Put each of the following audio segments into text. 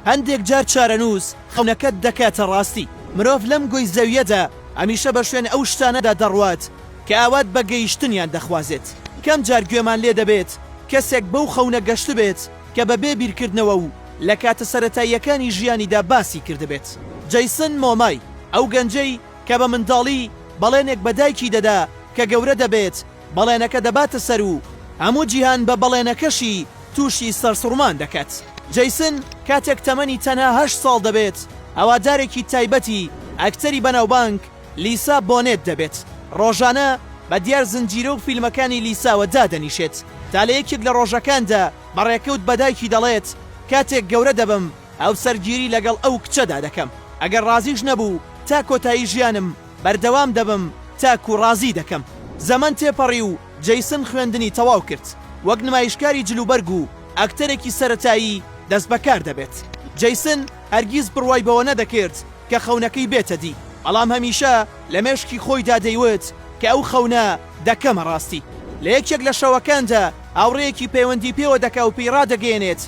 هەندێک جار چارەنووس خەونەکەت دەکاتە ڕاستی. مرۆڤ لەم گۆی زەوییەدا هەمیشە بە شوێن ئەو شتانەدا دەڕوات کە ئاوات بە گەیشتنیان دەخوازێت. کەم جار گوێمان لێ دەبێت کەسێک بەو خەونە گەشتبێت کە بە بێ بیرکردنەوە و لە کاتە سەرەتاییەکانی ژیانیدا باسی کردبێت. جەیسن مۆمای، ئەو گەنجەی کە بە منداڵی بەڵێنێک بە دایکی دەدا کە گەورە دەبێت بەڵێنەکە دەباتە سەر و هەموو جیهان بە بەڵێنەکەشی تووشی سەرسوڕمان دەکات. جەیسن کاتێک تەمەنی تەنها هەشت ساڵ دەبێت، هەوادارێکی تایبەتی ئەکتەری بەناوبانگ لیسا بۆنێت دەبێت. ڕۆژانە بە دیار زنجیرە و فیلمەکانی لیساوە دادەنیشێت، تا لە یەکێک لە ڕۆژەکاندا بە ڕێکەوت بە دایکی دەڵێت، کاتێک گەورە دەبم هاوسەرگیری لەگەڵ ئەو کچەدا دەکەم، ئەگەر ڕازیش نەبوو تا کۆتایی ژیانم بەردەوام دەبم تاکو ڕازی دەکەم. زەمەن تێپەڕی و جەیسن خوێندنی تەواو کرد. وەک نمایشکاری جلوبەرگ و ئەکتەرێکی سەرەتایی دەستبەکار دەبێت. جەیسن هەرگیز بڕوای بەوە نەدەکرد کە خەونەکەی بێتە دی، بەڵام هەمیشە لە مێشکی خۆیدا دەیوت کە ئەو خەونە دەکەمە ڕاستی. لە یەکێک لە شەوەکاندا هاوڕێیەکی پەیوەندی پێوە دەکا و پێی ڕادەگەیەنێت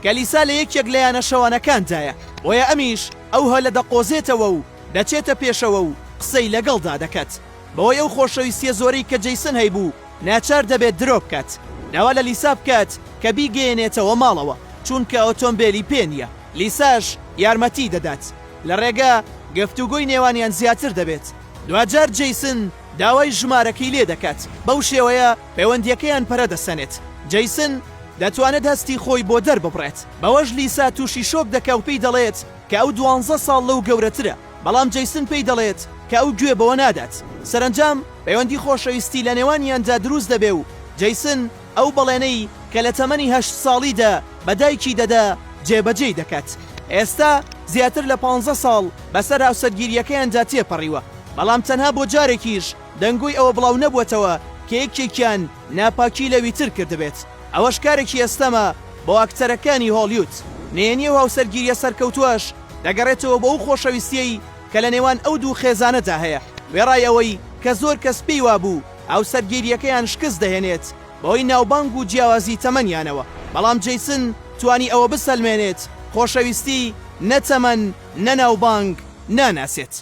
کە لیسا لە یەکێک لە یانە شەوانەکاندایە، بۆیە ئەمیش ئەو هەلە دەقۆزێتەوە و دەچێتە پێشەوە و قسەی لەگەڵدا دەکات. بەهۆی ئەو خۆشەویستیە زۆرەی کە جەیسن هەیبوو ناچار دەبێت درۆ بکات داوا لە لیسا بکات کە بیگەیەنێتەوە ماڵەوە چونکە ئۆتۆمبێلی پێ نیە لیساش یارمەتی دەدات لە ڕێگا گفتوگۆی نێوانیان زیاتر دەبێت دواجار جەیسن داوای ژمارەکەی لێ دەکات بەو شێوەیە پەیوەندیەکەیان پەرە دەسەنێت جەیسن دەتوانێت هەستی خۆی بۆ دەرببڕێت بەوەش لیسا توشی شۆک دەکا و پێی دەڵێت کە ئەو دوانزە ساڵ لەو گەورەترە. بەڵام جەیسن پێی دەڵێت کە ئەو گوێ بەوە نادات. سەرەنجام پەیوەندی خۆشەویستی لە نێوانیاندا دروست دەبێ و جەیسن ئەو بەڵێنەی کە لە تەمەنی هەشت ساڵیدا بە دایکی دەدا جێبەجێی دەکات. ئێستا زیاتر لە پانزە ساڵ بەسەر هاوسەرگیرییەکەیاندا تێپەڕیوە، بەڵام تەنها بۆ جارێکیش دەنگۆی ئەوە بڵاو نەبووەتەوە کە یەکێکیان ناپاکی لەوی تر کردبێت. ئەوەش کارێکی ئەستەمە بۆ ئەکتەرەکانی هۆڵیود. نهێنی ئەو هاوسەرگیرییە سەرکەوتووەش دەگەڕێتەوە بۆ ئەو خۆشەویستییەی کە لە نێوان ئەو دوو خێزانەدا هەیە، وێڕای ئەوەی کە زۆر کەس پێی وابوو هاوسەرگیرییەکەیان شکست دەهێنێت بەهۆی ناوبانگ و جیاوازی تەمەنیانەوە، بەڵام جەیسن توانی ئەوە بسەلمێنێت خۆشەویستی نە تەمەن نە ناوبانگ ناناسێت.